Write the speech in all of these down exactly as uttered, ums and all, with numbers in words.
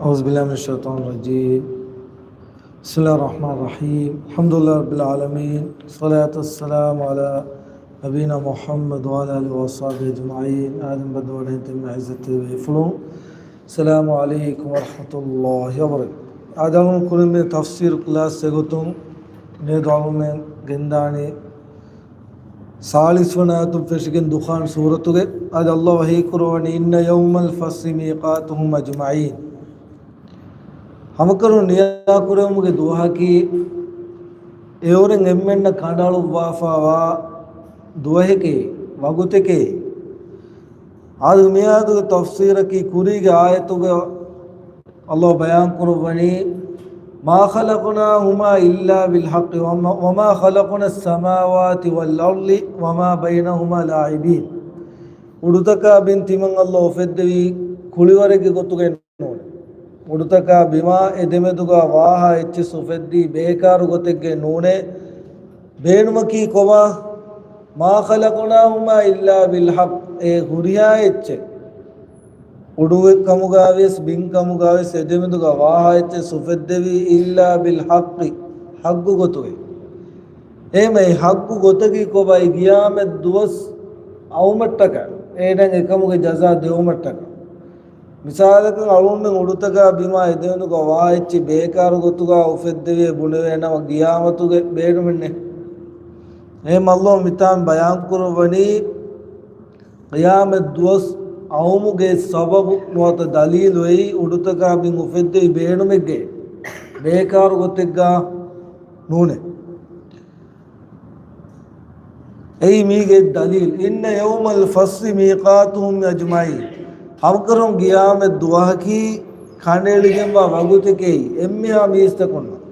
أعوذ بالله من الشيطان الرجيم. بسم الله الرحمن الرحيم. الحمد لله رب العالمين. الصلاة والسلام على نبينا محمد وعلى آله وصحبه أجمعين. އާދެ، ބައްދަލުވަޑައިގެން ތިބި އިއްޒަތްތެރި ބޭފުޅުން. السلام عليكم ورحمة الله وبركاته. އާދެ، އަޅުގަނޑު ކުރިން މި ތަފްސީރު ކްލާސް އެގޮތުން މިއަދު އަޅުގަނޑުމެން ގެންދާނީ ސާޅީސް ވަނަ އާޔަތުން ފެށިގެން ދުޚާން ސޫރަތުގެ. އަދި ﷲ ވަޙީ ކުރައްވަނީ، إن يوم الفصل ميقاتهم أجمعين. ހަމަކަށަވަރުން ނިޔާކުރެވުމުގެ ދުވަހަކީ އެއުރެން އެންމެންނަށް ކަނޑައަޅުއްވާފައިވާ ދުވަހެކޭ، ވަގުތެކޭ. އަދި މިއާދުގެ ތަފްސީރަކީ ކުރީގެ އާޔަތުގެ ﷲ ބަޔާން ކުރައްވަނީ، ما خلقناهما إلا بالحق وما، وما خلقنا السماوات والأرض وما بينهما لاعبين. އުޑުތަކާ ބިން ތިމަން ﷲ އުފެއްދެވީ ކުޅިވަރެއްގެ ގޮތުގައެއް ނޫނޭ. އުޑުތަކާ ބިމާ އެ ދެމެދުގަ ވާހާ އެއްޗެއް އުފެއްދީ ބޭކާރު ގޮތެއްގައެއް ނޫނޭ. ބޭނުމަކީ ކޮބާ؟ ما خلقناهما إلا بالحق. އެ ހުރިހާ އެއްޗެއް، އުޑު ކަމުގަވެސް ބިން ކަމުގަވެސް އެ ދެމެދުގަ ވާހާ އެއްޗެއް އުފެއްދެވީ إلا بالحق، ޙައްޤު ގޮތުގައި. އެހެންވެ، އެ ޙައްޤު ގޮތަކީ ކޮބާ؟ އެ ޤިޔާމަތް ދުވަސް އައުމަށްޓަކައި، އޭނައަށް އެކަމުގެ ޖަޒާ ދެވުމަށްޓަކައި. މިސާލަކަށް، އަޅުގަނޑުމެން އުޑުތަކާ ބިމާ އެ ދެމެދުގަ ވާ އެއްޗެއް ބޭކާރު ގޮތުގަ އުފެއްދެވޭ ބުނެވޭނަމަ، ޤިޔާމަތުގެ ބޭނުމެއް ނެތް. އެހެން ﷲ މިތާން ބަޔާން ކުރައްވަނީ، ޤިޔާމަތް ދުވަސް އައުމުގެ ސަބަބު ނުވަތަ ދަލީލު އެއީ އުޑުތަކާ ބިން އުފެއްދެވި ބޭނުމެއްގައި، ބޭކާރު ގޮތެއްގަ ނޫނޭ. އެއީ މީގެ ދަލީލް. إن يوم الفصل ميقاتهم أجمعين. ހަމަކަށަވަރުން ޤިޔާމަތް ދުވަހަކީ ކަނޑައެޅިގެންވާ ވަގުތެކޭ އެންމެހާ މީސްތަކުންނަށް.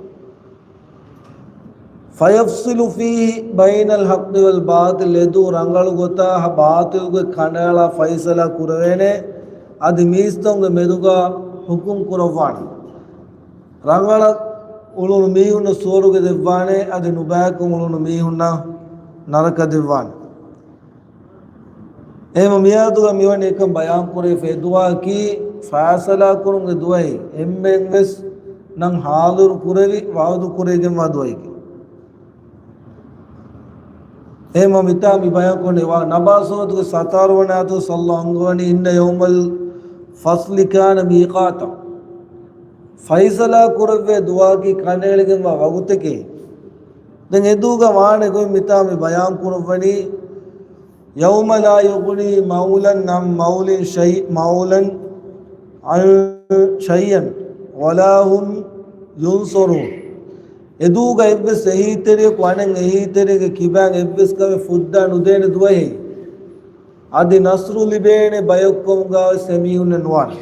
فيفصل فيه بين الحق والباطل، އެދުވަހު ރަނގަޅު ގޮތާ ބާޠިލުގެ ކަނޑައަޅާ ފައިސަލާ ކުރެވޭނެ. އަދި މީސްތަކުންގެ މެދުގަ ޙުކުމް ކުރައްވާނެ. ރަނގަޅަށް އުޅުނު މީހުންނަށް ސުވަރުގެ ދެއްވާނެ، އަދި ނުބައިކޮށް އުޅުނު މީހުންނަށް ނަރަކަ ދެއްވާނެ. އެހެންވެ، މިއާދުގަ މިވަނީ އެކަން ބަޔާން ކުރެވިފައި، އެ ދުވަހަކީ ފައިސަލާ ކުރުމުގެ ދުވަހެއް، އެންމެން ވެސް ނަން ޙާޟިރު ކުރެވި، ވަޢުދު ކުރެވިގެންވާ ދުވަހެކޭ. އެހެންވެ، މިތާ މި ބަޔާން ކުރަނީ ނަބާ ސޫރަތުގެ ސަތާރަ ވަނަ އާޔަތުގަ ﷲ އަންގަވަނީ، إن يوم الفصل كان ميقاتا. ފައިސަލާ ކުރެވޭ ދުވަހަކީ ކަނޑައެޅިގެންވާ ވަގުތެކޭ. ދެން އެދުވަހުގަ ވާނެ ގޮތް މިތާ މި ބަޔާން ކުރައްވަނީ، يوم لا يغني مولى عن مولى شيء، مولى عن شيئا ولا هم ينصرون. އެދުވަހުގަ އެއްވެސް އެހީތެރިޔަކު އަނެއް އެހީތެރިޔަކުގެ ކިބައިން އެއްވެސް ކަމެއް ފުއްދާ ނުދޭނެ ދުވަހެއް. އަދި ނަޞްރު ލިބޭނެ ބަޔަކުކަމުގަވެސް އެމީހުންނެއް ނުވާނެ.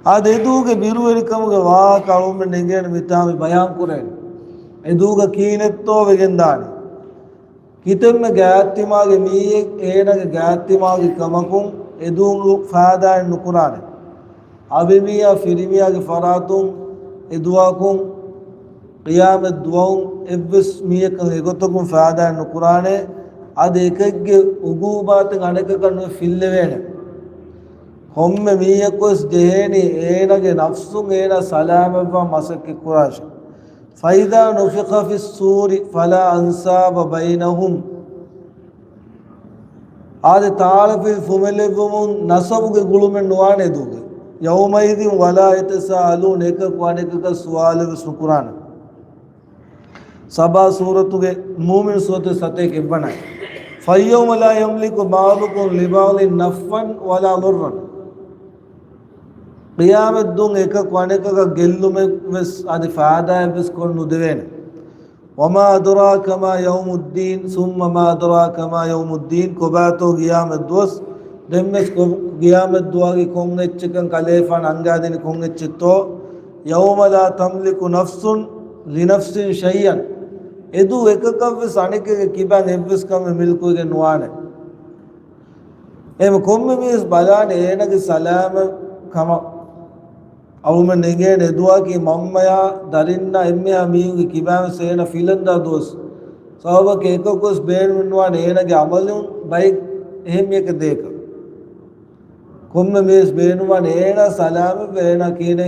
އަދި އެދުވަހުގެ ބިރުވެރިކަމުގެ ވާހަކަ އަޅުގަނޑުމެން ނެގޭނެ މިތާ މި ބަޔާން ކުރަނީ. އެދުވަހުގަ ކިހިނެއްތޯ ވެގެންދާނީ؟ ކިތަންމެ ގާތްތިމާގެ މީހެއް އޭނާގެ ގާތްތިމާގެ ކަމަކުން އެދުވަހު ފައިދާއެއް ނުކުރާނެ. އަނބިމީހާ ފިރިމީހާގެ ފަރާތުން އެދުވަހަކުން، ޤިޔާމަތް ދުވަހުން އެއްވެސް މީހަކަށް އެގޮތަކުން ފައިދާއެއް ނުކުރާނެ. އަދި އެކެއްގެ އުގޫބާތެއް އަނެކަކަށް ނުފިއްލެވޭނެ. ކޮންމެ މީހަކުވެސް ޖެހޭނީ އޭނާގެ ނަފްސުން އޭނާ ސަލާމަތްވާން މަސައްކަތްކުރާށޭ. فإذا نفخ في الصور فلا أنساب بينهم. އާދެ، ތާޅަފިލި ފުމެލެއްވުމުން ނަސަބުގެ ގުޅުމެއް ނުވާނެ އެދުވަހުގަ. يومئذ ولا يتساءلون، އެކަކު އަނެކަކަށް ސުވާލެއް ވެސް ނުކުރާނެ. ސަބާ ސޫރަތުގެ، މުއުމިނު ސޫރަތުގެ ސަތޭކަ އެއްވަނަ އާޔަތް. فاليوم لا يملك بعضكم لبعض نفعا ولا ضرا. ޤިޔާމަތް ދުވަހު އެކަކު އަނެކަކަށް ގެއްލުމެއް ވެސް އަދި ފައިދާއެއް ވެސް ކޮށް ނުދެވޭނެ. وما أدراك ما يوم الدين، ثم ما أدراك ما يوم الدين، ކޮބާތޯ ޤިޔާމަތް ދުވަސް؟ ދެންވެސް ކޮ-، ޤިޔާމަތް ދުވަހުގެ ކޮން އެއްޗަކަށް ކަލޭފާނު އަންގާދިނީ ކޮން އެއްޗެއްތޯ؟ يوم لا تملك نفس لنفس شيئا. އެދުވަހު އެކަކަށްވެސް އަނެކެއްގެ ކިބައިން އެއްވެސް ކަމެއް މިލްކުވެގެން ނުވާނެ. އެހެން ކޮންމެ މީހެއް ބަލާނެ އޭނާގެ ސަލާމަތް ކަމަށް. އަޅުމެން ނެގޭނެ އެދުވަހަކީ މަންމަޔާ ދަރިންނާ އެންމެހާ މީހުންގެ ކިބައިން ވެސް އޭނާ ފިލަންދާ ދުވަސް. ސަބަބަކީ އެކަކުވެސް ބޭނުމެއް ނުވާނެ އޭނާގެ އަމަލުން ބައެއް އެހެން މީހަކަށް ދޭކަށް. ކޮންމެ މީސް ބޭނުންވާނެ އޭނާ ސަލާމަތްވެ އޭނާ ކީނެ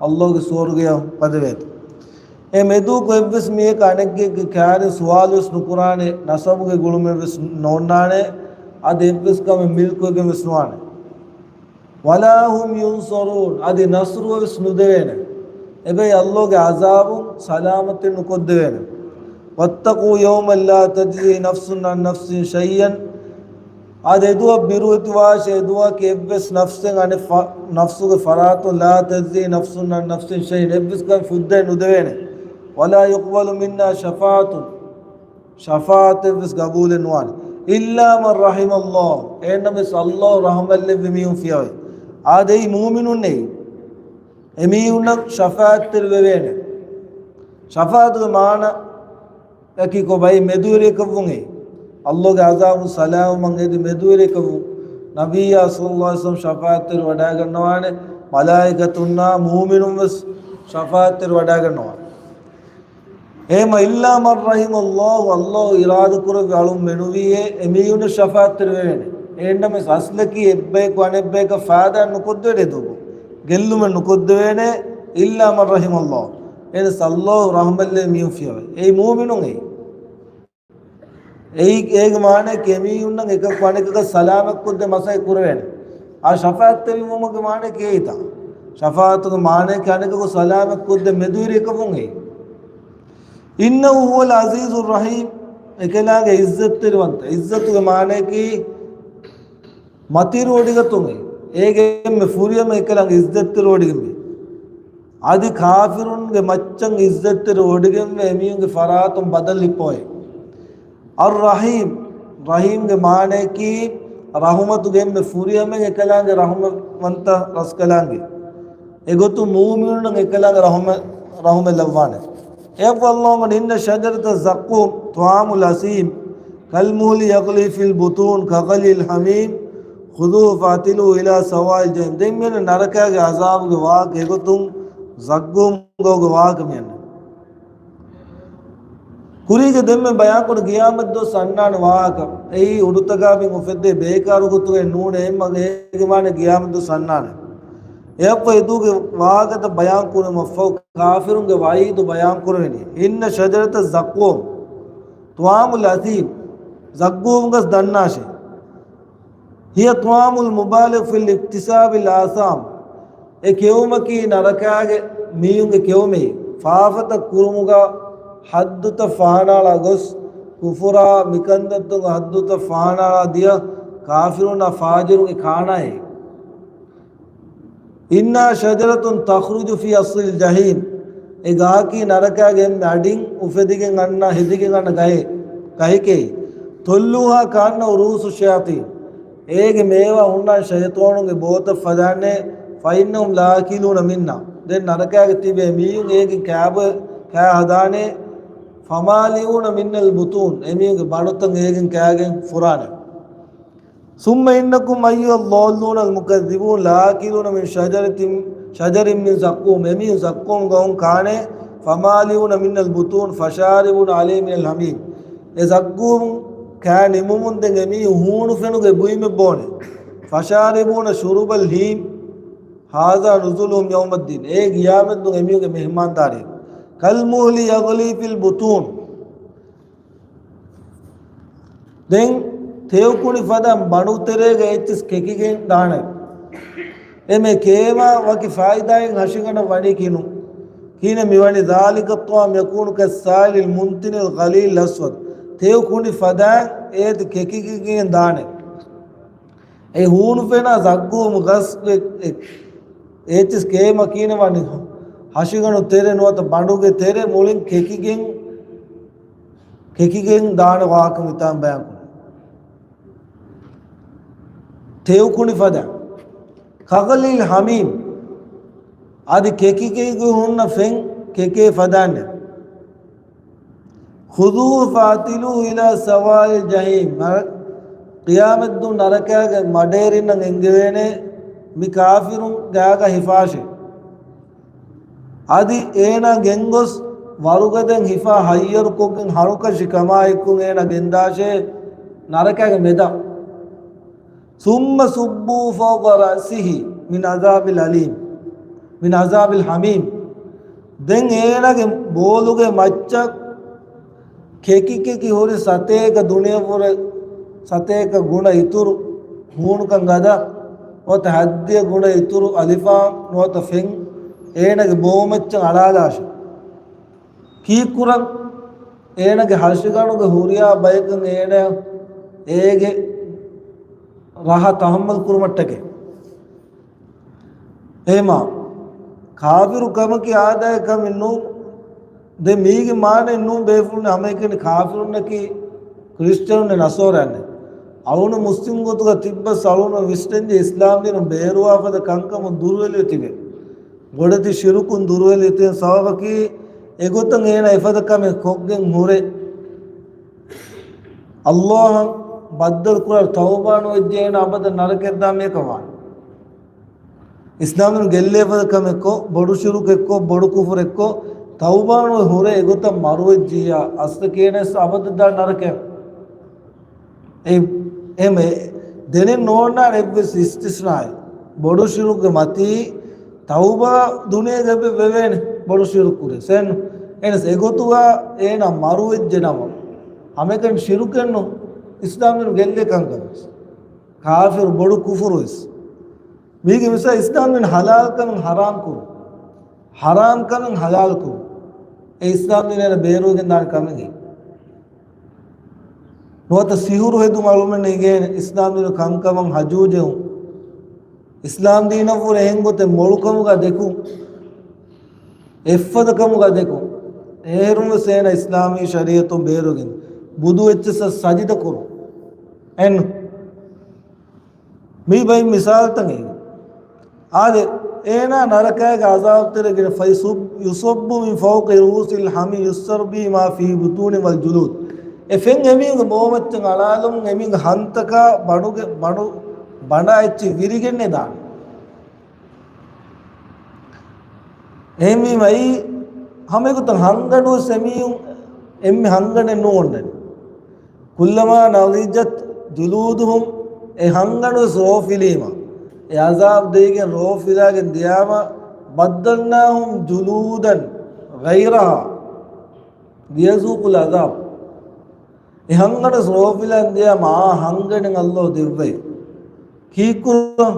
ﷲ ގެ ސުވަރުގެޔަށް ފަދަވޭތޯ. އެ މެދުވަކު އެއްވެސް މީހަކު އަނެއްގެ ކާރިން ސުވާލުވެސް ނުކުރާނެ، ނަސަބުގެ ގުޅުމެއްވެސް ނޯންނާނެ، އަދި އެއްވެސް ކަމެއް މިލްކުވެގެންވެސް ނުވާނެ. ولا هم ينصرون، އަދި ނަޞްރުވެސް ނުދެވޭނެ. އެބައި ﷲ ގެ ޢަޒާބުން ސަލާމަތެއް ނުކޮށްދެވޭނެ. واتقوا يوما لا تجزي نفس عن نفس شيئا، އާދެ އެދުވަ ބިރުވެތިވާށޭ، އެދުވަކީ އެއްވެސް ނަފްސެއް އަނެއް ފަ-، ނަފްސުގެ ފަރާތުން، لا تجزي نفس عن نفس شيئا، އެއްވެސް ކަމެއް ފުއްދައެއް ނުދެވޭނެ. ولا يقبل منها شفاعة، ޝަފާޢަތެއްވެސް ގަބޫލެއް ނުވާނެ. إلا من رحم الله، އެހެންނަމަވެސް ﷲ ރަޙްމަތްލެއްވި މީހުން ފިޔަވައި. އާދެ އެއީ މުއުމިނުންނޭ. އެމީހުންނަށް ޝަފާޢަތްތެރި ވެވޭނެ. ޝަފާޢަތުގެ މާނައަކީ ކޮބާ؟ މެދުވެރިއަކަށްވުން އެއީ. ﷲ ގެ ޢަޒާބުން ސަލާމަތްވުމަށް އެދި މެދުވެރިއަކަށްވުން. ނަބިއްޔާ ޞައްލަﷲ ޢަލައިހި ވަސައްލަމަ ޝަފާޢަތްތެރި ވަޑައިގަންނަވާނެ، މަލާއިކަތުންނާ މުއުމިނުންވެސް ޝަފާޢަތްތެރި ވަޑައިގަންނަވާނެ. އެހެންމަ إلا من رحم الله، ﷲ އިރާދަކުރެއްވި އަޅުން މެނުވީއޭ، އެމީހުންނަށް ޝަފާޢަތްތެރި ވެވޭނެ. އެހެންނަމަވެސް އަސްލަކީ އެއްބަޔަކު އަނެއްބަޔަކަށް ފާދައެއް ނުކޮށްދެވޭނެ ދޫކޮށް. ގެއްލުމެއް ނުކޮށްދެވޭނެ، إلا من رحم الله. އެހެނަސް ﷲ ރަޙްމަތްލެއްވި މީހުން ފިޔަވައި. އެއީ މުއުމިނުން އެއީ. އެއީ، އޭގެ މާނައަކީ އެމީހުންނަށް އެކަކު އަނެކަކަށް ސަލާމަތްކޮށްދޭ މަސައްކަތް ކުރެވޭނެ. އާ ޝަފާޢަތްތެރިވުމުގެ މާނައަކީ އެއީތާ. ޝަފާޢަތުގެ މާނައަކީ އަނެކަކު ސަލާމަތްކޮށްދޭ މެދުވެރިއަކަށްވުން އެއީ. إنه هو العزيز الرحيم، އެކަލާނގެ ޢިއްޒަތްތެރިވަންތަ. ޢިއްޒަތުގެ މާނައަކީ މަތިވެރިވޮޑިގަތުމެއް. އޭގެ އެންމެ ފުރިހަމަ އެކަލާނގެ ޢިއްޒަތްތެރިވޮޑިގެންވީ. އަދި ކާފިރުންގެ މައްޗަށް ޢިއްޒަތްތެރިވޮޑިގެންވެ އެމީހުންގެ ފަރާތުން ބަދަލު ހިއްޕަވައި. އައްރަޙީމް، ރަޙީމްގެ މާނައަކީ ރަޙުމަތުގެ އެންމެ ފުރިހަމަ އެކަލާނގެ ރަޙުމަތްވަންތަ ރަސްކަލާނގެ. އެގޮތުން މުއުމިނުންނަށް އެކަލާނގެ ރަޙުމަ-، ރަޙުމަތް ލައްވާނެ. އެއަށްފަހު އައްލާހު ވަނީ، إن شجرة الزقوم طعام الأثيم كالمهل يغلي في البطون كغلي الحميم خذوه فاعتلوه إلى سواء الجحيم. ދެން މިއަންނަ ނަރަކާގެ ޢަޒާބުގެ ވާހަކަ އެގޮތުން ޒައްޤޫމްގައުގެ ވާހަކަ މިއަންނަ. ކުރީގެ ދެންމެ ބަޔާންކުރި ގިޔާމަތް ދުވަސް އަންނާނެ ވާހަކަ. އެއީ އުޑުތަކާ ބިން އުފެއްދޭ ބޭކާރު ގޮތުގައެއް ނޫނޭ، އެއްމަގު އޭގެ މާނަ ގިޔާމަތް ދުވަސް އަންނާނެ. އެއަށްފަހު އެދޫގެ ވާހަކަތައް ބަޔާންކުރުމަށްފަހު ކާފިރުންގެ ވަޢީދު ބަޔާންކުރެވެނީ. إن شجرة الزقوم طعام الأثيم، ޒައްޤޫމް ގަސް ދަންނާށޭ. هي طعام المبالغ في اكتساب الآثام. އެ ކެއުމަކީ ނަރަކާގެ މީހުންގެ ކެއުމެއް. ފާފަތައް ކުރުމުގަ ހައްދުތައް ފަހަނާޅާ ގޮސް، ކުފުރާ މިކަންތައްތަކުގެ ހައްދުތައް ފަހަނާޅާ ދިޔަ، ކާފިރުންނާ ފާޖިރުންގެ ކާނާއެއް. إنها شجرة تخرج في أصل الجحيم. އެ ގަހަކީ ނަރަކާގެ އެންމެ އަޑިން އުފެދިގެން އަންނަ، ހެދިގެން އަންނަ ގަހެއް، ގަހެކޭ. طلعها كأنه رءوس الشياطين. އޭގެ މޭވާ ހުންނާނެ ޝައިޠާނުންގެ ބޯތައް ފަދައިންނޭ. فإنهم لآكلون منها. ދެން ނަރަކާގެ ތިބޭ މީހުން އޭގެން ކާބަ-، ކާ ހަދާނޭ. فمالئون منها البطون. އެމީހުންގެ ބަނޑުތައް އޭގެން ކާގެން ފުރާނެ. ثم إنكم أيها الضالون المكذبون لآكلون من شجرة، شجر من زقوم. އެމީހުން ޒައްޤޫމް ގަހުން ކާނޭ. فمالئون منها البطون فشاربون عليه من الحميم. އެ ޒައްޤޫމް ކާ ނިމުމުން ދެން އެމީހުން ހޫނު ފެނުގެ ބުއިމެއް ބޯނެ. فشاربون شرب الهيم هذا نزلهم يوم الدين. އެއީ ގިޔާމަތް ދުވަހު އެމީހުންގެ މެހްމާންދާރީ. كالمهل يغلي في البطون. ދެން ތެޔޮކުނި ފަދަ ބަނޑު ތެރޭގަ އެއްޗިސް ކެކިގެން ދާނެ. އެމެ ކޭމާ ވަކި ފާއިދާއެއް ހަށިގަނޑަށް ވަނީ ކިނު. ކީނެ މިވަނީ ذلك الطعام يكون كالسائل المنتن الغليظ الأسود. ތެޔޮ ކުނި ފަދައިން އޭތި ކެކިގެން ދާނެ. އެ ހޫނު ފެނާ ޒައްގޫމު ގަސް އެ-، އެ-، އޭތިސް ކޭމަ ކީނެ ވަނީ ހަށިގަނޑު ތެރެ ނުވަތަ ބަނޑުގެ ތެރެ މުޅިން ކެކިގެން ކެކިގެން ދާނެ ވާހަކަ މިތާން ބަޔާންކުރޭ. ތެޔޮ ކުނި ފަދަ. كغلي الحميم. އަދި ކެކިގެން ހުންނަ ފެން ކެކޭ ފަދައިންނެ. خذوه فاعتلوه إلى سواء الجحيم. ނަރަ-، ޤިޔާމަތްދުވަހު ނަރަކާގެ މަޑޭރިންނަށް އެންގެވޭނެ މި ކާފިރުން ގާގަ ހިފާށޭ. އަދި އޭނާ ގެންގޮސް ވަރުގަދައިން ހިފާ ހައްޔަރުކޮށްގެން ހަރުކަށި ކަމާއެކު އޭނާ ގެންދާށޭ ނަރަކާގެ މެދަށް. ثم صبوا فوق رأسه من عذاب الأليم، من عذاب الحميم. ދެން އޭނާގެ ބޯލުގެ މައްޗަށް ކެކި ކެކި ހުރި ސަތޭކަ ދުނިޔެފުރެ ސަތޭކަ ގުނަ އިތުރު ހޫނުކަން ގަދަ، ނުވަތަ ހަތްދިހަ ގުނަ އިތުރު އަލިފާން ނުވަތަ ފެން އޭނާގެ ބޯމައްޗަށް އަޅާލާށެ. ކީއްކުރަން؟ އޭނާގެ ހަށިގަނޑުގެ ހުރިހާ ބަޔަކަށް އޭނާ އޭގެ ރަހަ ތަހައްމަލް ކުރުމަށްޓަކައި. އެހެމާ، ކާފިރު ކަމަކީ އާދައިގެ ކަމެއް ނޫން. ދެ މީގެ މާނައެއް ނޫން ބޭފުޅުން ހަމައެކަނި ކާފިރުންނަކީ ކްރިސްޗަނުންނެއް ނަސޯރާންނެއް. އަޅުން މުސްލިމް ގޮތުގަ ތިއްބަސް އަޅުން ވިސްނަންޖެ އިސްލާމް ދީނުން ބޭރުވާފަދަ ކަންކަމުން ދުރުހެލިވެ ތިބެ. ބޮޑެތި ޝިރުކުން ދުރުހެލި ތިބެ ސަބަބަކީ އެގޮތަށް އޭނާ އެފަދަ ކަމެއް ކޮށްގެން ހުރެ. ﷲ އަށް ބައްދަލު ކުރާ ތައުބާ ނުވެއްޖެ އޭނާ އަބަދަށް ނަރަކައަށް ދާ މިކަމާ. އިސްލާމް ދީނުން ގެއްލޭ އެފަދަ ކަމެއްކޮށް، ބޮޑު ޝިރުކެއްކޮށް، ބޮޑު ކުފުރެއްކޮށް، ތައުބާ ނުވެ ހުރެ އެގޮތަށް މަރުވެއްޖިއްޔާ، އަސްލަކީ އޭނަ އަބަދަށް ދާ ނަރަކައަށް. އެ، އެމެ، ދެނެއް ނޯންނާނެ އެއްވެސް އިސްތިސްނާއެއް. ބޮޑު ޝިރުކުގެ މަތީ ތައުބާ ދުނިޔޭގަ ވެވޭނެ ބޮޑު ޝިރުކު ކުރެ. ސެން، އެނަސް އެގޮތުގަ އޭނާ މަރުވެއްޖެ ނަމަ، ހަމައެކަނި ޝިރުކެއްނު އިސްލާމް ދީނުން ގެއްލޭ ކަންކަން. ކާފިރު ބޮޑު ކުފުރުވެސް. މީގެ މިސާ އިސްލާމް ދީން ހަލާލް ކަމެއް ހަރާމް ކުރުން. ހަރާމް ކަމެއް ހަލާލް ކުރުން. އެ އިސްލާމް ދީން އޭނަ ބޭރުވެގެން ދާނެ ކަމެއް. ނުވަތަ ސިހުރު ހެދުން އަޅުމެން އިނގޭނެ އިސްލާމް ދީނު ކަންކަމަށް ހަޖޫ ޖެހުން. އިސްލާމް ދީނަށްވުރެ އެހެން ގޮތެއް މޮޅުކަމުގަ ދެކުން. އެއްފަދަ ކަމުގަ ދެކުން. އޭރުން ވެސް އޭނަ އިސްލާމީ ޝަރީއަތުން ބޭރުވެގެން ބުދު އެއްޗިއްސަށް ސަޖިދަ ކުރުން. އެން. މީ ބައި މިސާލްތައް އެނގި. އާދެ، އޭނާ ނަރަކައިގެ އަޒާބު ތެރޭގަ ފައި ސުބް-، يصب من فوق رؤوس الحميم يسقى به ما في البطون والجلود. އެ ފެން އެމީހުންގެ ބޯމައްޗަށް އަޅާލުމުން އެމީހުންގެ ހަންތަކާ ބަނޑުގެ، ބަނޑު، ބަނޑާ އެއްޗި ވިރިގެންނެ ދާނެ. އެހެންވީމަ އެއީ ހަމައެގޮތަށް ހަންގަނޑުވެސް އެމީހުން އެންމެ ހަންގަނޑެއް ނޫން އޮންނަނީ. كلما نضجت جلودهم، އެ ހަންގަނޑުވެސް ރޯފިލީމަ، އެ އަޒާބް ދެވިގެން ރޯފިލާގެން ދިޔާމަ، بدلناهم جلودا غيرها ليذوقوا العذاب. އެ ހަންގަނޑުވެސް ރޯފިލާން ދިޔާމަ އާ ހަންގަނޑެއް ﷲ ދެއްވައި. ކީއްކުރަން؟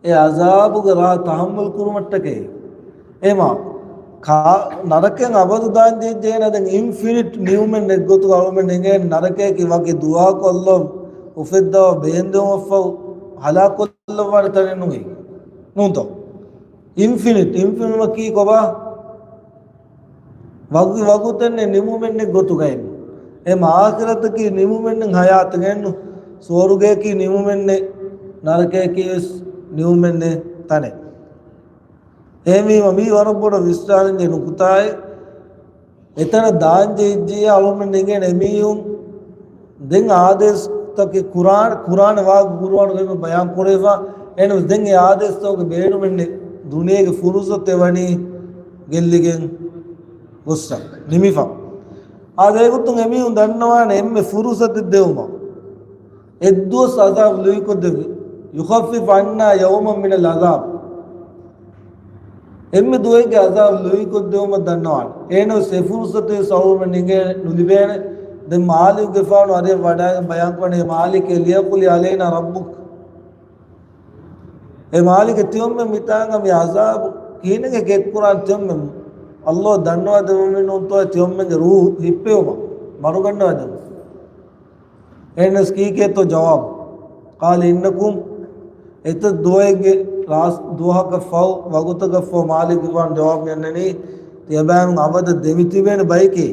އެ އަޒާބުގެ ރާ ތަހައްމަލް ކުރުމަށްޓަކައި. އެމާ، ކާ-، ނަރަކައިން އަބަދު ދާން ޖެހޭނެ ދެން އިންފިނިޓް ނިއުމެއް އެއްގޮތުގަ އަޅުމެން އެނގޭނެ ނަރަކައަކީ ވަކި ދުވަހަކު ﷲ އުފެއްދަވާ ބޭންދެވުމަށްފަހު ހަލާކުކޮށްލައްވާނެ ތަނެއް ނޫން. ނޫންތޯ؟ އިންފިނިޓް، އިންފިނިޓް ކީ ކޮބާ؟ ވަގު-، ވަގުތެއް ނެތް ނިމުމެއްނެތް ގޮތުގައެއް. އެމަ އާޚިރަތަކީ ނިމުމެއްނެތް ހަޔާތެއް ނޫން. ސުވަރުގެއަކީ ނިމުމެއްނެތް، ނަރަކައަކީ ވެސް ނިމުމެއްނެތް ތަނެއް. އެހެންވީމަ މީ ވަރަށް ބޮޑަށް ވިސްނާލަންޖެހޭ ނުކުތާއެއް. އެތަނަށް ދާންޖެހިއްޖިއްޔާ އަޅުމެން އެނގޭނެ އެމީހުން ދެން އާދޭސްތަކެއް ކުރާން، ކުރާނެ ވާހަކަ ޤުރުއާނުގައި ބަޔާން ކުރެވިފަ. އެހެނަސް ދެން އެ އާދޭސްތަކުގެ ބޭނުމެއްނެތް. ދުނިޔޭގެ ފުރުސަތެއް ވަނީ ގެއްލިގެން ގޮއްސަ ނިމިފަ. އާދެ، އެގޮތުން އެމީހުން ދަންނަވާނެ އެންމެ ފުރުސަތެއް ދެވުމަށް. އެއްދުވަސް އަޒާބް ލުއިކޮށްދެއްވި. يخفف عنا يوما من العذاب. އެންމެ ދުވަހެއްގެ އަޒާބް ލުއިކޮށްދެވުމަށް ދަންނަވާނެ. އޭނަ ވެސް އެ ފުރުސަތު ވެސް އަޅުގަނޑުމެން އެނގޭނެ ނުލިބޭނެ. ދެން މާލިކުގެފާނު އަރިހަށް ވަޑައިގެން ބަޔާންކުރަނީ، މާލިކޭ، ليقض علينا ربك. އޭ މާލިކޭ، ތިޔޮމެން މިތާނގަ މި އަޒާބު ކިހިނެއް ކެއްކުރާން ތިޔޮމެން؟ ﷲ ދަންނަވާ ދެއްވަމެއް ނޫންތޯ ތިޔޮމެންގެ ރޫޙު ހިއްޕެވުމަށް، މަރުގަންނަވާ ދެއްވުމަށް. އެހެނަސް ކީކޭތޯ ޖަވާބު؟ قال إنكم، އެތައް ދުވަހެއްގެ ރާސް-، ދުވަހަކަށްފަހު، ވަގުތަކަށްފަހު މާލިކުގެފާނު ޖަވާބު ގެންނަނީ، ތިޔަބައިމީހުން އަބަދަށް ދެމިތިބޭނެ ބައެކޭ.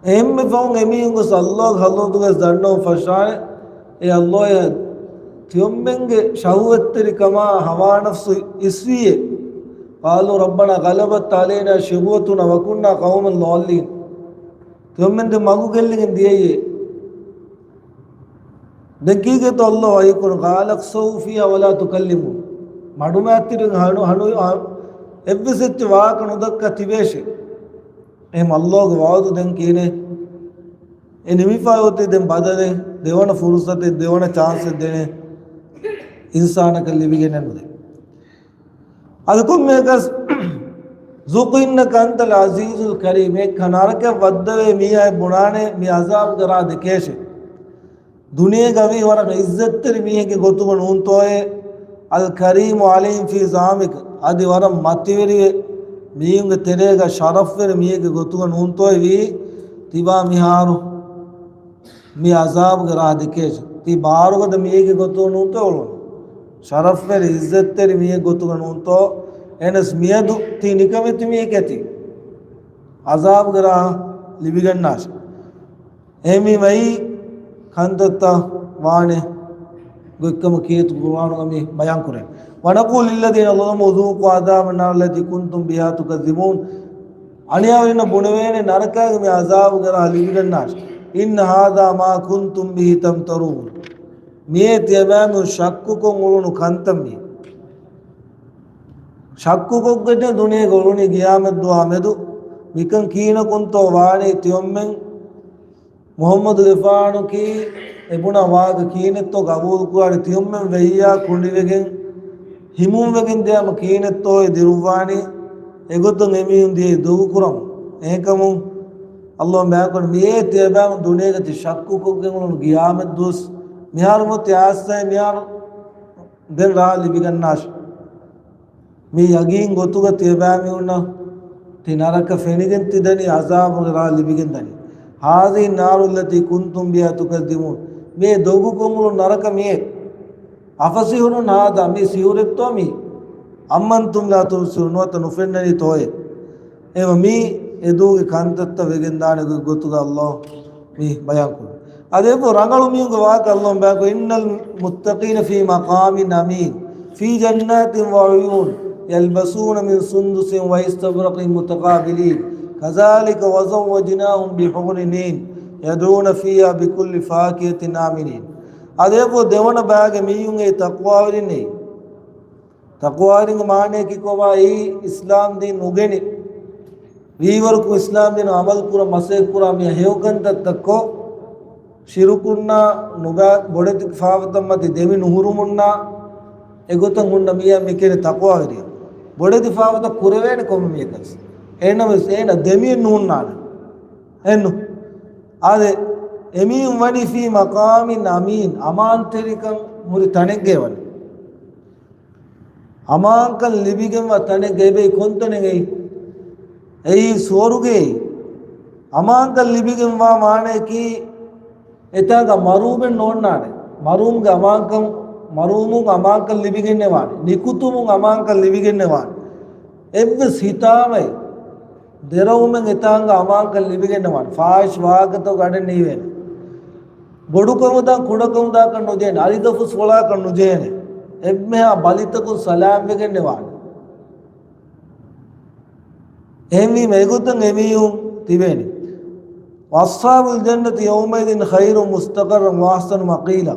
އެންމެ ފަހުން އެމީހުން ގޮސް ﷲގެ ޙަޟްރަތުގަ ދަންނަވަން ފަށާނެ، އޭ ﷲ، ތިޔޮމެންގެ ޝަހުވަތްތެރިކަމާ ހަވާނަފްސު އިސްވީއޭ. قالوا ربنا غلبت علينا شقوتنا وكنا قوما ضالين. ތިޔޮމެން ދެން މަގު ގެއްލިގެން ދިޔައީ. ދެން ކީކޭތޯ ﷲ ވަޙީކުރަނީ؟ قال اخسئوا فيها ولا تكلمون. މަޑުމައިތިރިން ހަނު، ހަނު، އެއްވެސް އެއްޗެއް ވާހަކަ ނުދައްކާ ތިބޭށޭ. އެހެން ﷲގެ ވަޢުދު ދެން ކިހިނެއް؟ އެ ނިމިފައި އޮތީ ދެން ބަދަލެއް، ދެވަނަ ފުރުސަތެއް، ދެވަނަ ޗާންސެއް ދޭނެ އިންސާނަކަށް ލިބިގެނެއް ނުދޭ. އަދި ކޮންމެއަކަސް ޒުޤް އިންނަކަ އަންތަލް އަޒީޒުލް ކަރީމް، އެ ކަން ނަރަކަ ވައްދަވޭ މީހާ ބުނާނެ މި އަޒާބުގެ ރާ ދެކޭށޭ. ދުނިޔޭގަ ވީ ވަރަށް އިއްޒަތްތެރި މީހެއްގެ ގޮތުގަ ނޫންތޯއޭ؟ އަލް ކަރީމު ޢަލައިހިމް ފީ ޒަޢުމިކަ، އަދި ވަރަށް މަތިވެރިވެ މީހުންގެ ތެރޭގަ ޝަރަފްވެރި މީހެއްގެ ގޮތުގަ ނޫންތޯއޭ ވީ ތިބާ މިހާރު މި އަޒާބުގެ ރާ ދެކޭށޭ؟ ތި ބާރުގަދަ މީހެއްގެ ގޮތުގަ ނޫންތޯ އުޅުނު؟ ޝަރަފްވެރި އިއްޒަތްތެރި މީހެއްގެ ގޮތުގަ ނޫންތޯ؟ އެހެނަސް މިއަދު ތީ ނިކަމެތި މީހެކޭ ތީ އަޒާބުގެ ރާ ލިބިގަންނާށޭ. އެހެންވީމަ އެއީ ކަންތައްތައް ވާނެ ގޮތްކަމަށް ކީރިތި ޤުރުއާނުގަ މި ބަޔާން ކުރޭ. ونقول للذين ظلموا ذوقوا عذاب النار التي كنتم بها تكذبون. އަނިޔާވެރިންނަށް ބުނެވޭނެ ނަރަކާގެ މި އަޒާބުގެ ރާ ލިބިގަންނާށޭ. إن هذا ما كنتم به تمترون. މިއޭ ތިޔަބައިމީހުން ޝައްކުކޮށް އުޅުނު ކަންތައް މީ. ޝައްކުކޮށްގެން ދުނިޔޭގަ އުޅުނީ ގިޔާމަތްދުވާ މެދު. މިކަން ކީނަކުންތޯ ވާނީ ތިޔޮމެން؟ މުޙައްމަދުގެފާނު ކީ އެބުނާ ވާހަކަ ކީނެއްތޯ ގަބޫލުކުރާނެ ތިޔޮމެން ވެއްޔާ ކުނޑިވެގެން ހިމުންވެގެން ދިޔަމަ ކީނެއްތޯ އެ ދިރުއްވާނީ؟ އެގޮތުން އެމީހުން ދިޔައީ ދޮގުކުރަމުން. އެހެންކަމުން ﷲ ބަޔާންކުރަނީ މިއޭ ތިޔަބައިމީހުން ދުނިޔޭގަ ތި ޝައްކުކޮށްގެން އުޅުނު ގިޔާމަތްދުވަސް މިހާރު މޮތި އާސައެއް މިހާރު ދެން ރާ ލިބިގަންނާށި. މި ޔަގީން ގޮތުގަ ތިޔަބައިމީހުންނަށް ތި ނަރަކަ ފެނިގެން ތި ދަނީ، ޢަޒާބުގެ ރާ ލިބިގެން ދަނީ. هذه النار التي كنتم بها تكذبون. މިއޭ ދޮގުކޮށް އުޅުނު ނަރަކަ މިއޭ. أفسحر هذا، މި ސިހުރެއްތޯ މީ؟ أم أنتم لا تبصرون، ނުވަތަ ނުފެންނަނީތޯއޭ؟ އެވަ މީ އެދޫގެ ކަންތައްތައް ވެގެންދާނެ ގޮތްގޮތުގަ ﷲ މި ބަޔާންކުރީ. އަދި އެބަ ރަނގަޅު މީހުންގެ ވާހަކަ ﷲ ބަޔާންކުރީ، إن المتقين في مقام أمين في جنات وعيون يلبسون من سندس واستبرق متقابلين كذلك وزوجناهم بحور عين يدعون فيها بكل فاكهة آمنين. އަދި އެބަ ދެވަނަ ބައިގެ މީހުން އެ ތަޤްވާވެރިންނޭ. ތަޤްވާވެރިންގެ މާނަޔަކީ ކޮބާ؟ އެއީ އިސްލާމް ދީން ނުގެނެ ވީވަރަކު އިސްލާމް ދީނަށް ޢަމަލު ކުރަން މަސައްކަތް ކުރާ މީހާ ހެޔޮ ކަންތައްތައްކޮށް، ޝިރުކުންނާ ނުބައި ބޮޑެތި ފާފަތައް މަތި ދެމި ނުހުރުމުންނާ އެގޮތަށް ހުންނަ މީހާ މިކިޔަނީ ތަޤްވާވެރިޔާ. ބޮޑެތި ފާފަތައް ކުރެވޭނެ ކޮންމެ މީހަކަސް. އެހެންނަމަވެސް އޭނަ ދެމިއެއް ނުހުންނާނެ. އެއްނު. އާދެ، އެމީހުން ވަނީ ފީ މަޤާމިން އަމީން، އަމާންތެރިކަން ހުރި ތަނެއްގައި ވަނީ. އަމާންކަން ލިބިގެންވާ ތަނެއްގައި ބޭ ކޮންތަނެއް އެއީ؟ އެއީ ސުވަރުގެ. އަމާންކަން ލިބިގެންވާ މާނަޔަކީ އެތާގަ މަރުވުމެއް ނޯންނާނެ. މަރުވުމުގެ އަމާންކަން، މަރުވުމުން އަމާންކަން ލިބިގެންނެވާނެ. ނިކުތުމުން އަމާންކަން ލިބިގެންނެވާނެ. އެއްވެސް ހިތާމައެއް ދެރަވުމެއް އެތާނގަ އަމާންކަން ލިބިގެންނެވާނެ. ފާޙިޝް ވާހަކަތަކުގަ އަޑެއް ނީވޭނެ. ބޮޑުކަމުދާ ކުޑަކަމުދާކަށް ނުޖޭނެ. އަލިދަފުސް ފޮޅާކަށް ނުޖޭނެ. އެންމެހާ ބަލިތަކުން ސަލާމްވެގެންނެވާނެ. އެހެންވީމަ އެގޮތަށް އެމީހުން ތިބޭނެ. وأصحاب الجنة يومئذ خير مستقرا وأحسن مقيلا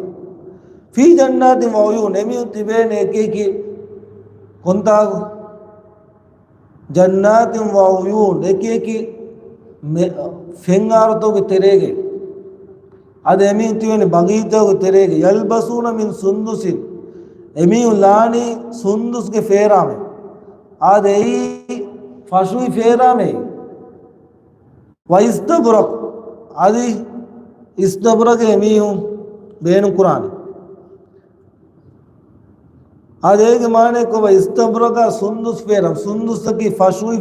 في جنات وعيون. އެމީހުން ތިބޭނެ އެކި އެކި ކޮންތާކު؟ جنات وعيون، އެކި އެކި މެ-، ފެންއާރުތަކުގެ ތެރޭގައި. އަދި އެމީހުން ތިބޭނެ ބަގީޗާގެ ތެރޭގައި. يلبسون من سندس، އެމީހުން ލާނީ ސުންދުސްގެ ފޭރާމެއް. އާދެ، އެއީ ފަށުވި ފޭރާމެއް. واستبرق، އަދި އިސްތަބްރަގެއް އެމީހުން ބޭނުންކުރާނެ. އާދެ، އޭގެ މާނައަކީ ކޮބާ؟ އިސްތަބްރަގާ ސުންދުސް ފޭރާމެއް. ސުންދުސްއަކީ ފަށުވި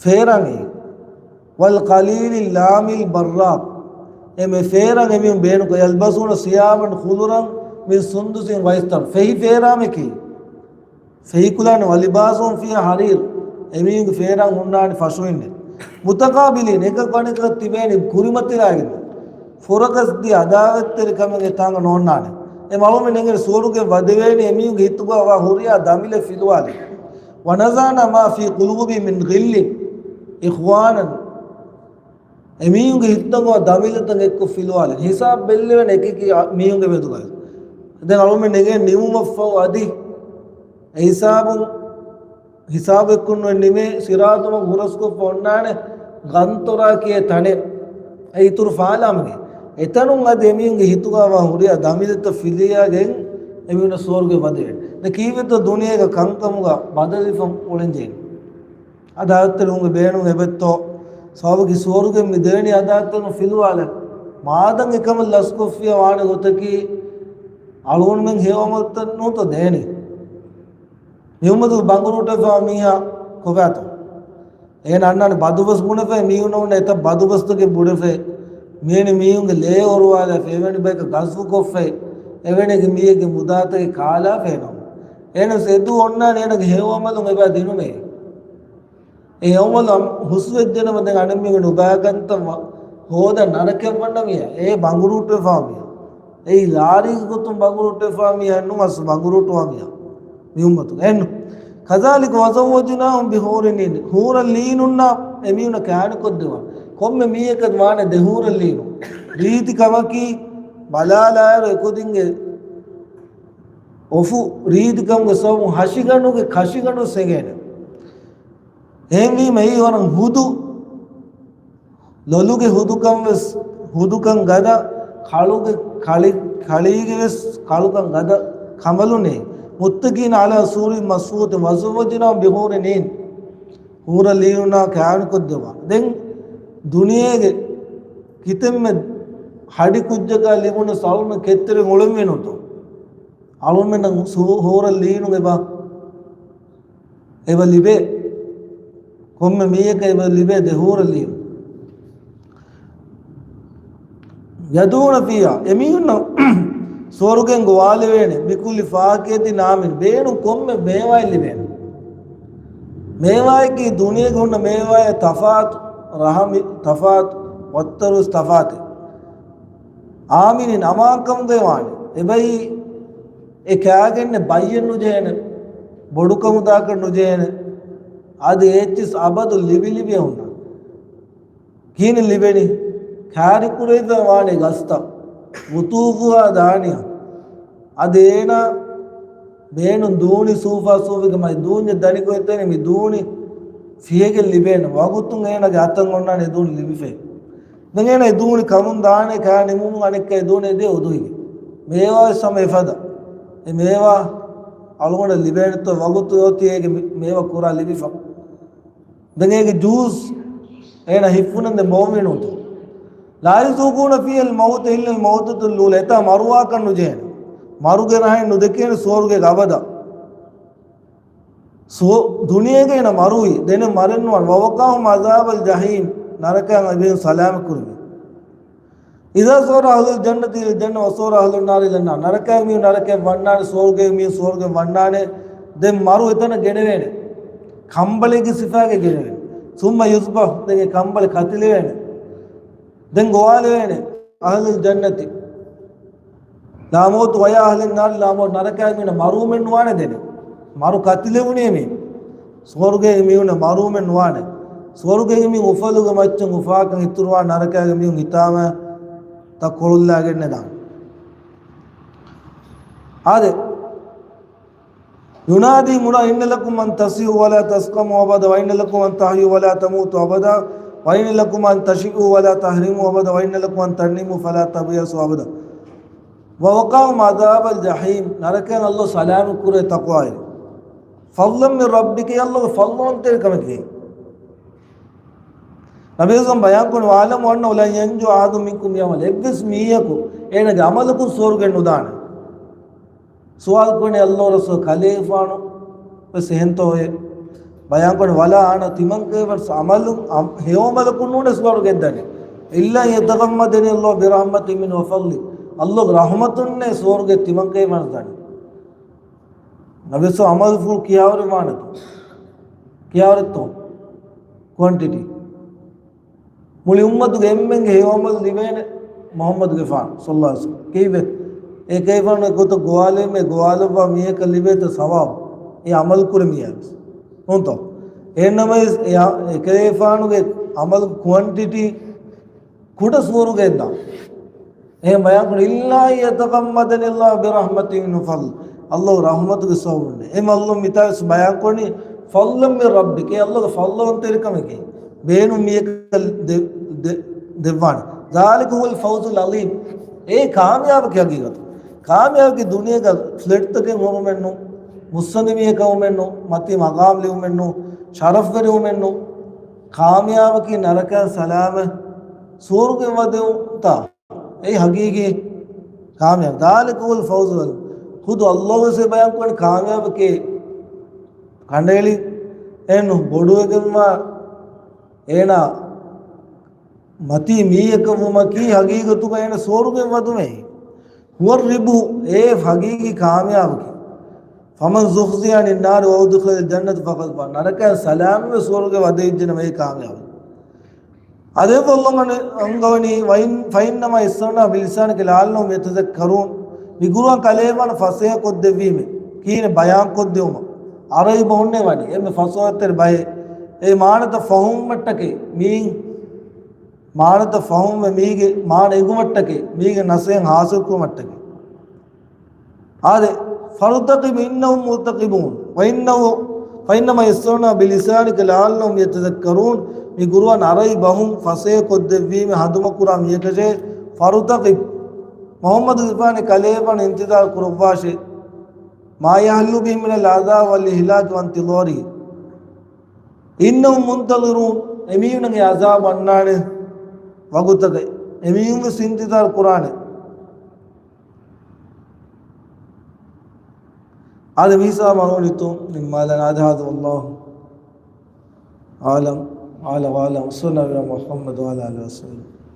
ފޭރާމެއް. والقليل اللامع البراق، އެ މެ ފޭރާމެއް އެމީހުން ބޭނުންކުރާ. يلبسون ثيابا خضرا من سندس واستبرق، ފެހި ފޭރާމެކޭ. ފެހިކުލާނެ. ولباسهم فيها حرير، އެމީހުންގެ ފޭރާން ހުންނާނެ ފަށުވިންނެއް. متقابلين، އެކަކު އަނެކަކަށް ތިބޭނެ ކުރިމަތިލާގެން. ފުރަގަސްދިޔަ އަދާވަތްތެރިކަމެއް އެތާނގަ ނޯންނާނެ. އެ މަޅުމެ ނެގެން ސުވަރުގެ ވަދެވޭނެ އެމީހުންގެ ހިތުގަ ވާ ހުރިހާ ދަމިލެއް ފިލުވާލި. ونزعنا ما في قلوبهم من غل إخوانا، އެމީހުންގެ ހިތުތަކުގަ ދަމިލުތައް އެއްކޮށް ފިލުވާލި. ހިސާބް ބެއްލެވޭނެ އެކިއެކި މީހުންގެ މެދުގައި. ދެން އަޅުމެ ނެގެން ނިމުމަށްފަހު އަދި އެ ހިސާބުން ހިސާބެއްކުން ނުވެ ނިމޭ، ސިރާތުމަ ހުރަސްކޮށްފަ އޮންނާނެ ގަންތޮރާ ކިޔޭ ތަނެއް. އެ އިތުރު ފާލާމެގެ އެތަނުން އަދި އެމީހުންގެ ހިތުގައިވާ ހުރިހާ ދަމިލިތައް ފިލިއްޔާގެން އެމީހުންނަށް ސުވަރުގެ ވަދެވޭނެ. ދެން ކީއްވެތޯ ދުނިޔޭގަ ކަންކަމުގަ ބަދަލުވެފަ އުޅެންޖެހޭނެ. އަދާތެރުންގެ ބޭނުން އެބައްތޯ ސަބަބަކީ ސުވަރުގެ މި ދެވެނި އަދާތެރުން ފިލުވާލަން. މާދަން އެކަމަށް ލަސްކޮށްފިޔާ ވާނެ ގޮތަކީ އަޅުގަނޑުމެން ހެޔޮ އަމަލުތައް ނޫންތޯ ދޭނެ. މި އުއްމަތުގެ ބަނގުރޫޓްވެފާ މީހާ ކޮބާތޯ؟ އޭނަ އަންނާނެ ބަދުބަސް ބުނެފައި، މީހުންނަށް އެތައް ބަދުބަސްތަކެއް ބުނެފައި، މިވެނި މީހުންގެ ލޭ އޮރުވާލާފައި، އެވެނި ބަޔަކަށް ގަޒްވު ކޮށްފައި، އެވެނި މީހެއްގެ މުދާތަކެއް ކާލާފައި ނޫން. އޭނަ އެދު އޮންނާނެ އޭނަގެ ހެޔޮ އަމަލުން އެބަ ދިނުމޭ. އެ އަމަލު ހުސްވެއްޖެނަމަ ދެން އަނެއްމީހުން ނުބައިގަންތަ ހޯދަ ނަރަކައަށް ވަންނަ މީހާ. އެ ބަނގުރޫޓްވެފާ މީހާ. އެއީ ލާރީގެ ގޮތުން ބަނގުރޫޓްވެފާ މީހާ ނޫން، އަސްލު ބަނގުރޫޓުވާ މީހާ. މި އުއްމަތުގެ އެއްނު. كذلك وزوجناهم بحور عين. ހޫރަލް އީނުންނާ އެމީހުންނަށް ކާނިކޮށްދެވާ. ކޮންމެ މީހަކަށް ވާނެ ދެ ހޫރަލް އީނު. ރީތި ކަމަކީ ބަލާލާއިރު އެކުދިންގެ އޮފު ރީތިކަމުގެ ސަބަބުން ހަށިގަނޑުގެ ކަށިގަނޑު ސެނގޭނެ. އެހެންވީމަ އެއީ ވަރަށް ހުދު. ލޮލުގެ ހުދުކަން ވެސް ހުދުކަން ގަދަ، ކަޅުގެ ކަޅި-، ކަޅީގެ ވެސް ކަޅުކަން ގަދަ ކަނބަލުންނޭ. متكئين على سرر مصفوفة وزوجناهم بحور عين. ހޫރަލް އީނުންނާ ކާނިކޮށްދެއްވާ. ދެން ދުނިޔޭގެ ކިތަންމެ ހަޑި ކުއްޖަކާ ލިބުނު ސަލްމެ ކެތްތެރި އުޅެންވީނުތޯ؟ އަޅުމެންނަށް ސޫ-، ހޫރަލް އީނު އެބަ، އެބަ ލިބޭ. ކޮންމެ މީހަކަށް އެބަ ލިބޭ ދެ ހޫރަލް އީނު. يدعون فيها، އެމީހުންނަށް ސުވަރުގެން ގޮވާލެވޭނެ، بكل فاكهة آمنين، ބޭނުން ކޮންމެ މޭވާއެއް ލިބޭނެ. މޭވާއަކީ ދުނިޔޭގަ ހުންނަ މޭވާއެއް ތަފާތު، ރަހަ މި-، ތަފާތު، ވައްތަރުވެސް ތަފާތެއް. آمنين، އަމާންކަމުގައި ވާނެ. އެބައި އެ ކާގެންނެއް ބައްޔެއް ނުޖެހޭނެ، ބޮޑުކަމުދާކަށް ނުޖެހޭނެ. އަދި އެއްޗިސް އަބަދު ލިބި ލިބި ހުންނަ. ކިހިނެއް ލިބެނީ؟ ކާރިކުރެވިފައި ވާނެ ގަސްތައް. قطوفها دانية. އަދި އޭނާ ބޭނުން ދޫނި ސޫފާ ސޫފިގެ މައި ދޫންޏެއް ދަނިކޮށް އެތަނި މި ދޫނި ފިހެގެން ލިބޭނެ. ވަގުތުން އޭނާގެ އަތަށް އޮންނާނެ ދޫނި ލިބިފައި. ދެން އޭނާ އެ ދޫނި ކަމުން ދާނެ ކާ ނިމުމުން އަނެއްކާ އެ ދޫނި އެދޭ އުދުހިގެ. މޭވާ ވެސް ހަމަ އެފަދަ. އެ މޭވާ އަޅުގަނޑަށް ލިބޭނެތޯ ވަގުތު އޮތީ އޭގެ މި-، މޭވާ ކުރާ ލިބިފަ. ދެން އޭގެ ޖޫސް އޭނަ ހިއްފުނަންދެ ބޯވީނުތޯ. لا يذوقون فيها الموت إلا الموتة الأولى. އެތާ މަރުވާކަށް ނުޖެހޭނެ. މަރުގެ ރަހައެއް ނުދެކޭނެ ސުވަރުގޭގަ އަބަދަށް. ސު-، ދުނިޔޭގަ އޭނަ މަރުވީ، ދެނެއް މަރެއް ނުވާނެ. ووقاهم عذاب الجحيم. ނަރަކައިން އެބޭން ސަލާމަތް ކުރެވި. إذا صار أهل الجنة إلى الجنة وصار أهل النار إلى النار. ނަރަކައި މީހުން ނަރަކައަށް ވަންނާނެ، ސުވަރުގޭ މީހުން ސުވަރުގެ ވަންނާނެ. ދެން މަރު އެތަނަށް ގެނެވޭނެ. ކަނބަލެއްގެ ސިފައިގައި ގެނެވޭނެ. ثم يذبح، ދެން އެ ކަނބަލެއް ކަތިލެވޭނެ. ދެން ގޮވާލެވޭނެ. أهل الجنة لا موت ويا أهل النار لا موت. ނަރަކައި މީހުން މަރުވުމެއް ނުވާނެ ދެނެ. މަރު ކަތިލެވުނީ މީ. ސުވަރުގޭ މީހުން މަރުވުމެއް ނުވާނެ. ސުވަރުގޭ މީ އުފަލުގެ މައްޗަށް އުފާކަން އިތުރުވާ ނަރަކައިގެ މީހުން ހިތާމަ ތަ ކޮޅުލާގެން ނެދާނެ. އާދެ. ينادي مناد إن لكم أن تصحوا ولا تسقموا أبدا وإن لكم أن تحيوا ولا تموتوا أبدا وإن لكم أن تشبوا ولا تهرموا أبدا وإن لكم أن تنعموا فلا تبأسوا أبدا ووقاهم عذاب الجحيم. ނަރަކައިން ﷲ ސަލާމަތް ކުރޭ ތަޤްވާއިން. فضلا من ربك، ﷲގެ ފަޟްލުވަންތެރިކަމެކޭ. ނަބީ ސައް ބަޔާންކުރި واعلموا أنه لن ينجو أحد منكم بعمله. އެއްވެސް މީހަކު އޭނަގެ ޢަމަލަކުން ސުވަރުގެ ނުދާނެ. ސުވާލު ކުރަނީ ﷲ ރަސޫލާ ކަލޭގެފާނު ވެސް އެހެންތޯއޭ؟ ބަޔާންކުރަނީ ولا أنا، ތިމަންކަލޭގެފާނު ޢަމަލު، ޢަމް-، ހެޔޮ ޢަމަލަކުން ނޫނޭ ސުވަރުގެ ދާނެ. إلا أن يتغمدني الله برحمته منه وفضله. ﷲގެ ރަޙުމަތުންނޭ ސުވަރުގެ ތިމަންކަލޭގެފާނު ދާނެ. ނަބީ ސައް ޢަމަލުފުޅު ކިހާވަރެއް ވާނެތޯ؟ ކިހާވަރެއްތޯ؟ ކުއަންޓިޓީ. މުޅި އުއްމަތުގެ އެންމެންގެ ހެޔޮ ޢަމަލު ލިބޭނެ މުޙައްމަދުގެފާނު ޞައްލައްލާހު ޢަލައިހި ވަސައްލަމް. ކީއްވެ؟ އެކަލޭގެފާނު އެގޮތަށް ގޮވާލެވުމޭ، ގޮވާލައްވާ މީހަކަށް ލިބޭތަ ސަވާބު؟ އެ ޢަމަލު ކުރި މީހާވެސް. ނޫންތޯ؟ އެހެންނަމަވެސް އެ ޢަ-، އެކަލޭގެފާނުގެ ޢަމަލު ކުއަންޓިޓީ ކުޑަ ސުވަރުގެ ދާ. އެހެން ބަޔާންކުރި، إلا أن يتغمدني الله برحمته منه وفضله. ﷲ ރަޙުމަތުގެ ސަބަބުން. އެ މައްލު މިތާވެސް ބަޔާންކުރަނީ فضلا من ربك، ﷲގެ ފަޟްލުވަންތެރިކަމެކޭ. ބޭނުން މީހަކަށް ދެ-، ދެ-، ދެއްވާނެ. ذَٰلިކަ هُوَ الْفَوْزُ الْعَظِيمُ. އެއީ ކާމިޔާބަކީ ހަގީގަތު. ކާމިޔާބަކީ ދުނިޔޭގަ ފްލެޓްތަކެއް ހުރުމެއްނު، މުއްސަނދި މީހަކަށް ވުމެއްނު، މަތީ މަގާމް ލިބުމެއްނު، ޝަރަފްވެރިވުމެއްނު. ކާމިޔާބަކީ ނަރަކައިން ސަލާމަތް ސުވަރުގެ ވަދެވުންތާ. އެއީ ހަގީގީ ކާމިޔާބު. ذَٰلِكَ هُوَ الْفَوْزُ. ޚުދު ﷲ ވެސް ބަޔާންކުރަނީ ކާމިޔާބަކީ ކަނޑައެޅި އެން ބޮޑުވެގެންވާ އޭނާ މަތީ މީހަކަށް ވުމަކީ ހަގީގަތުގަ އޭނަ ސުވަރުގެ ވަދުމޭ. هُوَ الرِّبْحُ، އެ ހަގީގީ ކާމިޔާބަކީ. فَمَنْ زُحْزِحَ عَنِ النَّارِ وَأُدْخِلَ الْجَنَّةَ فَقَدْ فَازَ. ނަރަކައިން ސަލާމަތްވެ ސުވަރުގެ ވަދެވިއްޖެނަމަ އެ ކާމިޔާބު. އަދި އަންގަވަނީ، وَإِنَّمَا يَسَّرْنَاهُ بِلِسَانِكَ لَعَلَّهُمْ يَتَذَكَّرُونَ. މި ޤުރުއާން ކަލޭގެފާނަށް ފަސޭހަ ކޮށްދެއްވީމޭ. ކީނެ ބަޔާން ކޮށްދެވުމަށް. ޢަރަބި ބަހުންނޭ ވަނީ. އެންމެ ފަސޭހަތެރި ބަހެއް. އެ މާނަތައް ފަހުމުވުމަށްޓަކައި މީން މާނަތައް ފަހުމެ މީގެ މާނަ އެނގުމަށްޓަކައި، މީގެ ނަސޭހަތް ހާސިލްކުރުމަށްޓަކައި. އާދެ، فَارْتَقِبْ إِنَّهُمْ مُرْتَقِبُونَ. وَإِنَّهُ، فَإِنَّمَا يَسَّرْنَاهُ بِلِسَانِكَ لَعَلَّهُمْ يَتَذَكَّرُونَ. މި ޤުރުއާން ޢަރަބި ބަހުން ފަސޭހަ ކޮށްދެއްވީމެ ހަނދުމަކުރާ މީހަކަށޭ، فَارْتَقِبْ. މުޙައްމަދުގެފާނެ ކަލޭގެފާނު އިންތިޒާރު ކުރައްވާށޭ. مَا يَحِلُّ بِهِمْ مِنَ الْعَذَابِ وَالْإِهْلَاكِ وَانْتِظَارِهِ. إِنَّهُمْ مُنْتَظِرُونَ. އެމީހުންނަށް އެ ޢަޒާބު އަންނާނެ ވަގުތަކަށް. އެމީހުން ވެސް އިންތިޒާރު ކުރާނެ. އާދެ، މިހިސާބަށް އަޅުގަނޑު ނިންމާލަން. އާދެ، هذا والله أعلم، أعلى وأعلم. وصلى الله على محمد وعلى آله وسلم.